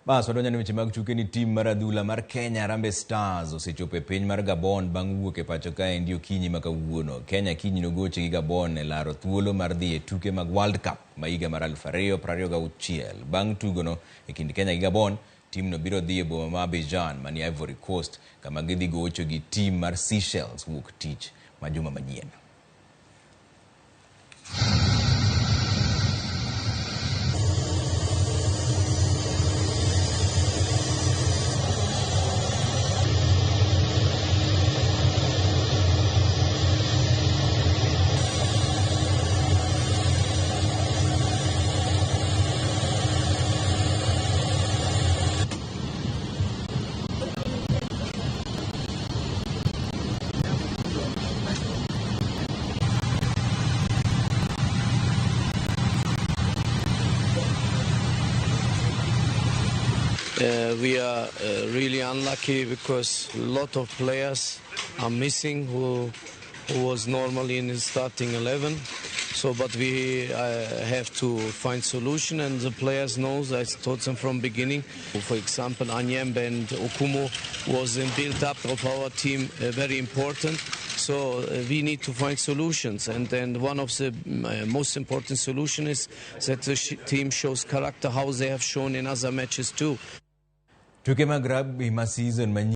Bas wadonjo ne weche mag tuke ni tim mar adhula mar Kenya Harambee Stars osechopo e piny mar Gabon bang' wuok e pacho kaendi okinyi ma kawuono. Kenya kiny nogoche gi Gabon e laro thuolo mar dhi e tuke mag World Cup ma higa mar 2026. Bang' tugono e kind Kenya gi Gabon, timno biro dhi e boma ma Abidjan manie Ivory Coast kama gidhi gocho gi tim mar Seychelles wuok tich ma juma manyien. We are really unlucky because a lot of players are missing who was normally in the starting 11. So, but we have to find solution, and the players knows. I told them from beginning. For example, Anyembe and Okumu was in build-up of our team very important. So we need to find solutions, and then one of the most important solution is that the team shows character, how they have shown in other matches too. Tuke mag rugby ma season manyien.